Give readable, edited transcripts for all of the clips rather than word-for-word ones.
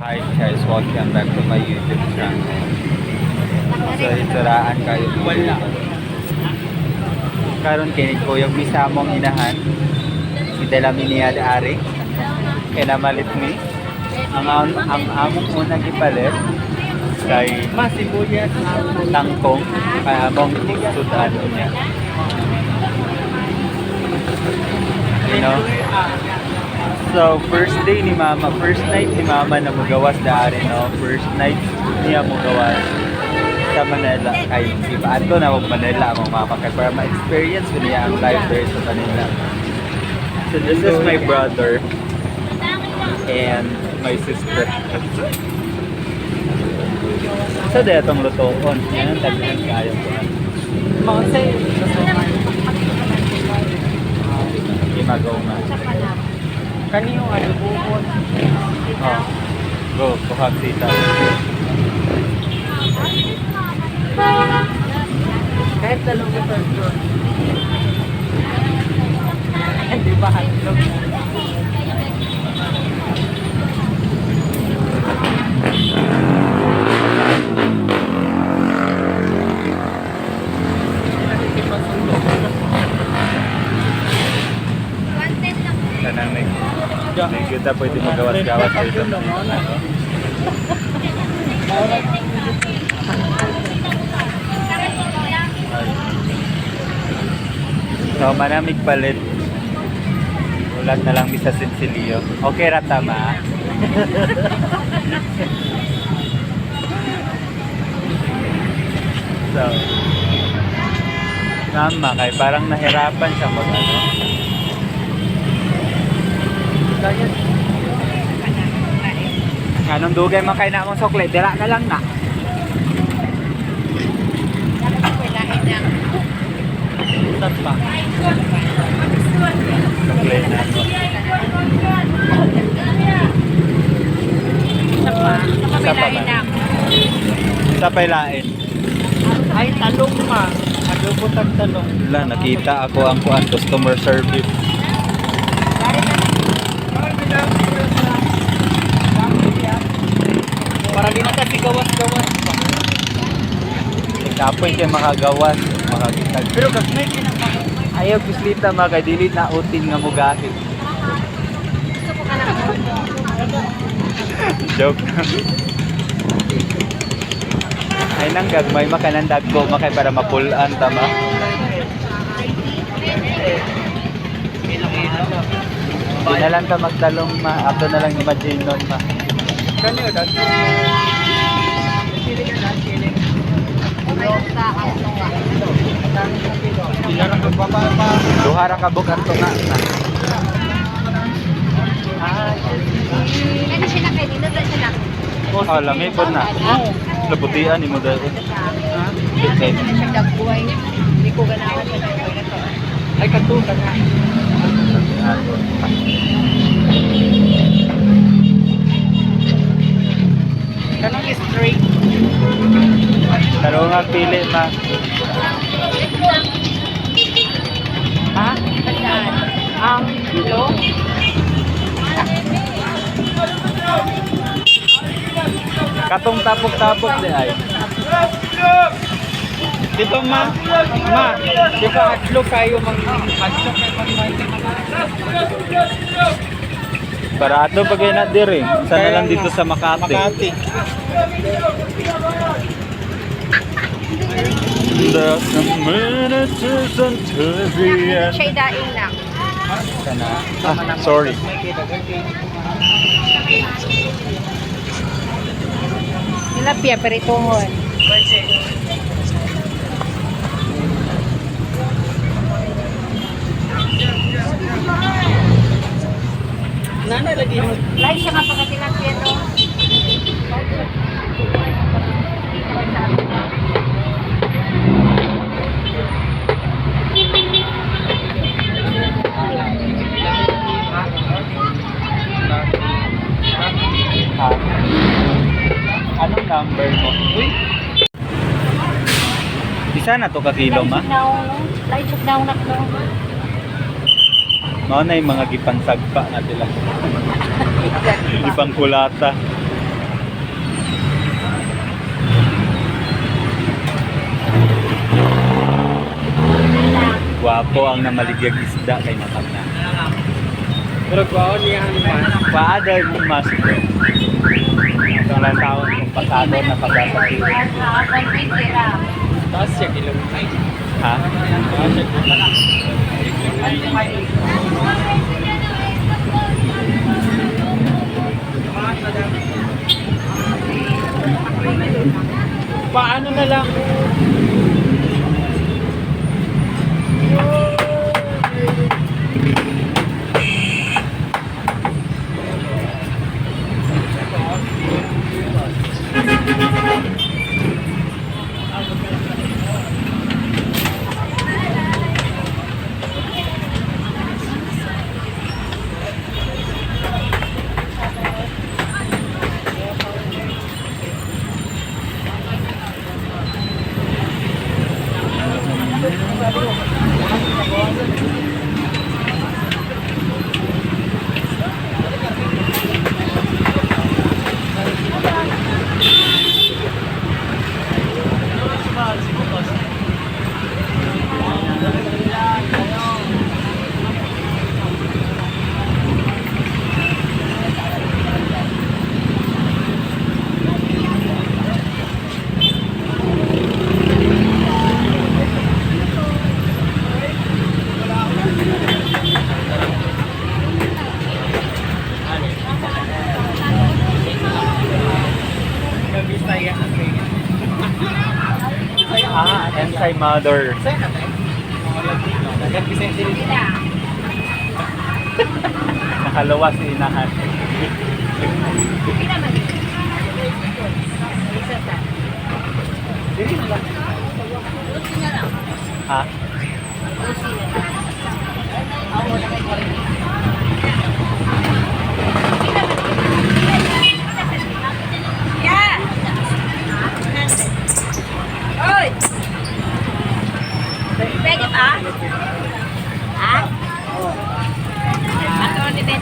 Hi guys, welcome back to my YouTube channel. So itsuraan kayo. Wala. Karon kini ko yung misamong inahan. Idala mi niya ari. Kay namalit mi. Ang among unang gipalit kay Ma, sibuyas. tangkong kay among sudan niya. You know? So, first day ni Mama, first night ni Mama na mugawas daari, no? First night niya mugawas sa Manila. Kay, iba ato na mag Manila ang mama kay para ma-experience ko niya ang life there sa Manila. So, this is my brother and my sister. Sa so, itong lutoon. Yan ang tagnan kayo ko. Mausay. Imagaw nga. Kani yung adobo. Oh. Go, kuhag sita. Kahit talong yung person. Hindi ba hotdog? Kanang nag kita pwede magawas-gawas dito. So, manamig palit. Ulat na lang misa sinsilyo. Okay ra tama. So, tama kay parang nahirapan siya mag ano. Anong dugay man kay na among sukli, dira na lang na. Saan pa? Sukli na mo. Isa pa ba? Isa pa ilain. Ay, talong ma. Adobo tag talong. Wala, nakita ako ang kuan customer service. Para di na kasi gawas-gawas pa. Kapoy kay makagawas, makakita. Pero gagmay kinang Ayaw kislita mga kay dili na utin nga mugahi. Joke. Ay nang gagmay makanan dagko makay para mapulan tama. Di na lang ta magtalong ma, ato na lang imagine nun ma. Kani o dad? Chili ka na, chili. Duha ra ka buk ang tunga na. Ano siya na kayo? Dito ba siya na? Oh, lami pod na. Labutian nimo dahil. Ano na siya dagbuhay? Hindi ko ganahan sa dagbuhay na to. Ay, katuka na. Kanang straight. Tarong nga pili ma. Ha? Tandaan. Ang kilo? Katong tapok-tapok di ay. Di ba ma? Ma, di ba adlo kayo mag adlo kayo mag Barato pa kayo na diri. Sana lang dito sa Makati. Makati. There's a minute to the end. Siya idaing na. Sana. Ah, sorry. Tilapia, peritungon. Nana lagi mo. Lain siya nga pagka-tilapia, no? Ah. Anong number mo? Uy. Isa na to ka kilo ma? Lain siya daw na no? Mao na yung mga gipansagpa na sila. Gipangkulata. Gwapo ang namaligyag isda kay matag na. Pero gwaon niya ang mas. Paada yung mask bro. Ito lang taon kung pasado na pagkasa. Taas siya ilong. Ha? Taas siya ilong. Paano na lang? Bisaya kasi. Ah, anti-mother. Bisaya ka tayo? Dagat Bisaya sila. Nakalawa si inahan. Dili na lang. Ha? Oy! Pwede ba? Ha? Ato ni 20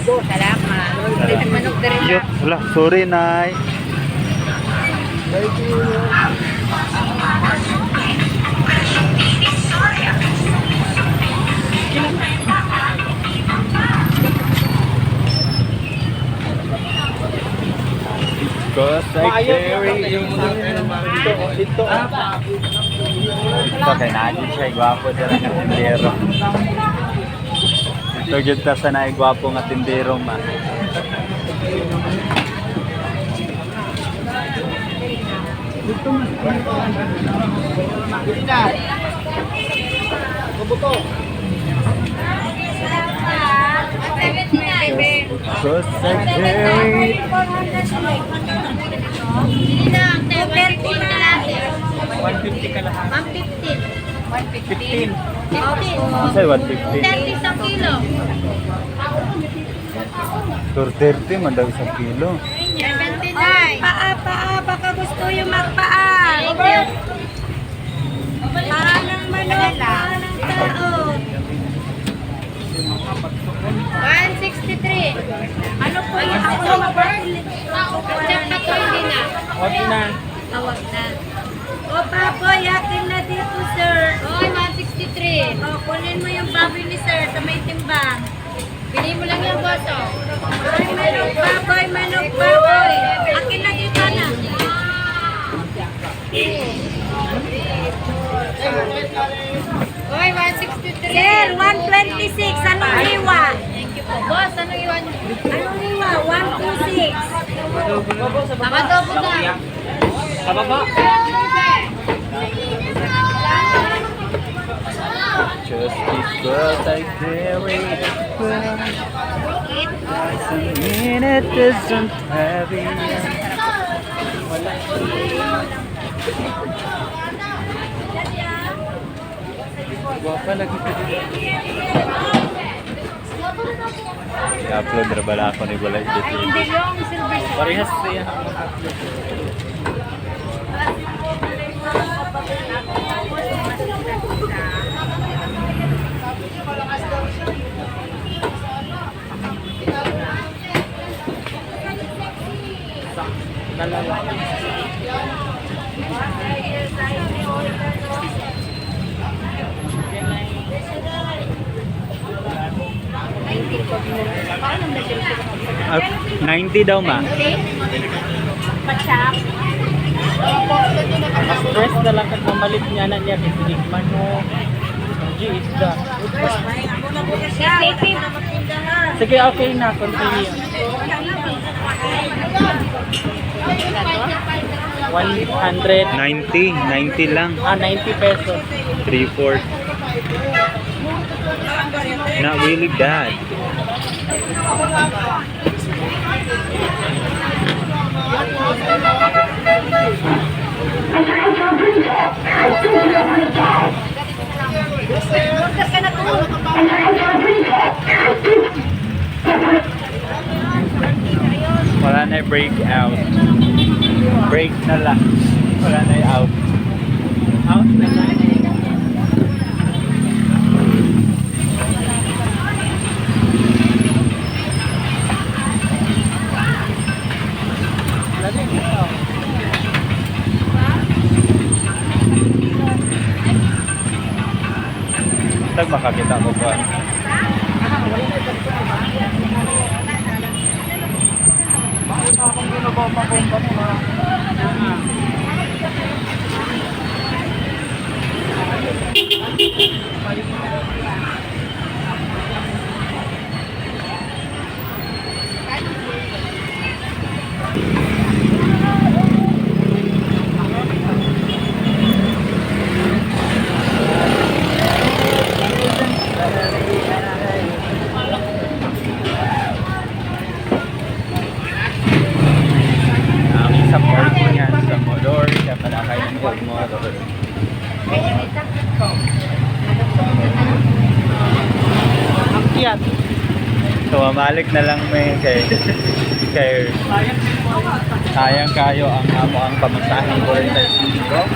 Salamat. Manok diri na. Yun, wala. Sorry, Nay. Because I carry yung dito, dito. Ito kay Naji siya, gwapo dira nga tindero. Ito gyud ta sa naay gwapo nga tindero ma. Dili na. Kubuto. Salamat. Because I carry Hindi na, 230 na natin. 150 ka lahat. 115. 15. 15. Unsay 150? 30 isang kilo. 230 man daw isang kilo. 79. Paa, paa. Baka gusto yung magpaa. Thank you. Paa ng manok, paa ng tao. 163. Ano po yung ako? Check na to, hindi na. Wag na. Tawag na. O, baboy, akin na dito, sir. Oy, 163. O, kunin mo yung baboy ni sir sa may timbang. Bili mo lang yung boss, oh. Ay, manok baboy, manok baboy. Akin na dito na. Oy, 163. Sir, 126. Anong hiwa? Thank you po. Boss, anong hiwa niyo? Anong hiwa? 126. Nakadobo na. Sa baba. Just because I carry doesn't mean it isn't heavy. Gwapa lagi ko dito. I-upload ra bala ako ni Balay dito. Hindi yung silver. Parehas siya. Dalawa. Ah, 90 daw, ma. Pachap. Stress na lang kag mamalit niya na niya kay sige man mo. G isda. Sige, okay na, continue. 100, 90. 90 lang. ah, 90 pesos. 3-4. Not really bad. Wala na break out. Break na lang. Wala na out. Out na lang. Tag makakita ko ba? Ang sa parkingan sa motor, kaya palakay ng motor. Ang kiyat. So, mamalik na lang may kay sayang kayo ang amo ang pamasahin 45.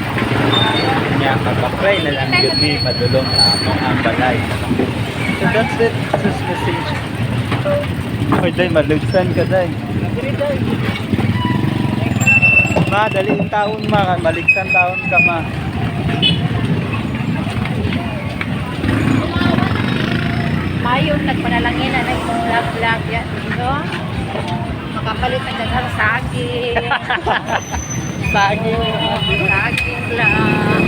Nya magbaklay na lang gyud ni padulong sa among ang balay. So that's it. Sus message. Hoy, day, malugsan ka, day. Ma, dali yung taon, ma. Maligsan taon ka, ma. Mayo, nagpanalangin na nag-vlog-vlog yan. No? Makapalit ang daghang saging. Saging. Saging lang.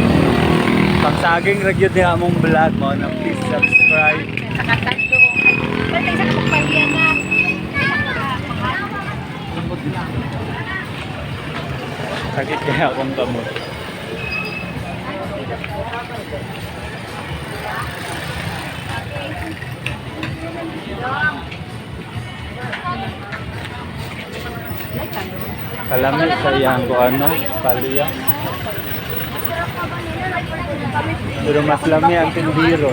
Pagsaging review din among vlog mo na please subscribe. Saka tatlo. Basta isa ka magpalian na. Sakit kaya akong kamot. Kalami sa iyang ko ano, paliya. Pero mas lami ang tindiro.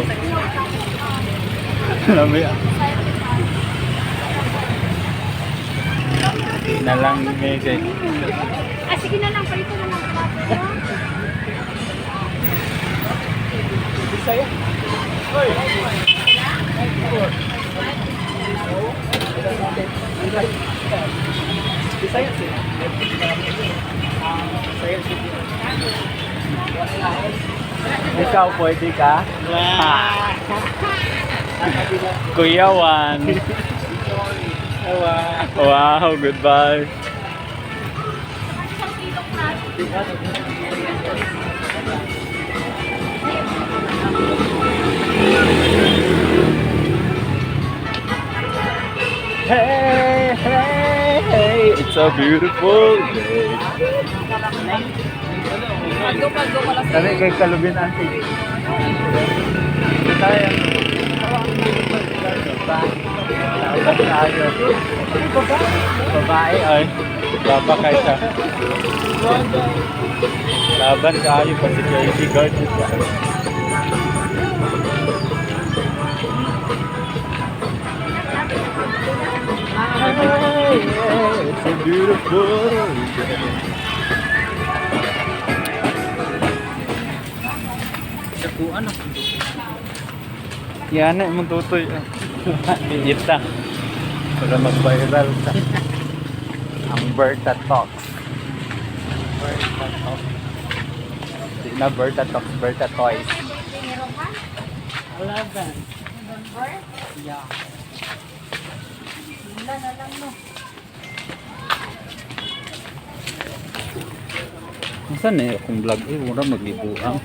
Lami ah. Na lang may kay Ah, sige na lang. Palito na lang. Bisaya. Bisaya sila. Bisaya sila. Ikaw pwede ka? Kuya Juan. Wow, goodbye. Hey, hey, hey, it's a beautiful day. Sabi kay Kalubin Auntie. Tayo. Tayo. Babae ay. Baba kay siya. Laban kayo pa security guard siya. Hey, it's a beautiful day. Dakuan ako. Yan na, imong tutoy. Ita. Para mag-viral sa ang Berta Talks. Berta Talks. Di na Berta Talks, Berta Toys. Meron ka? 11. November? Yeah. Wala na lang, no. Nasaan eh akong vlog eh? Wala maglibuang.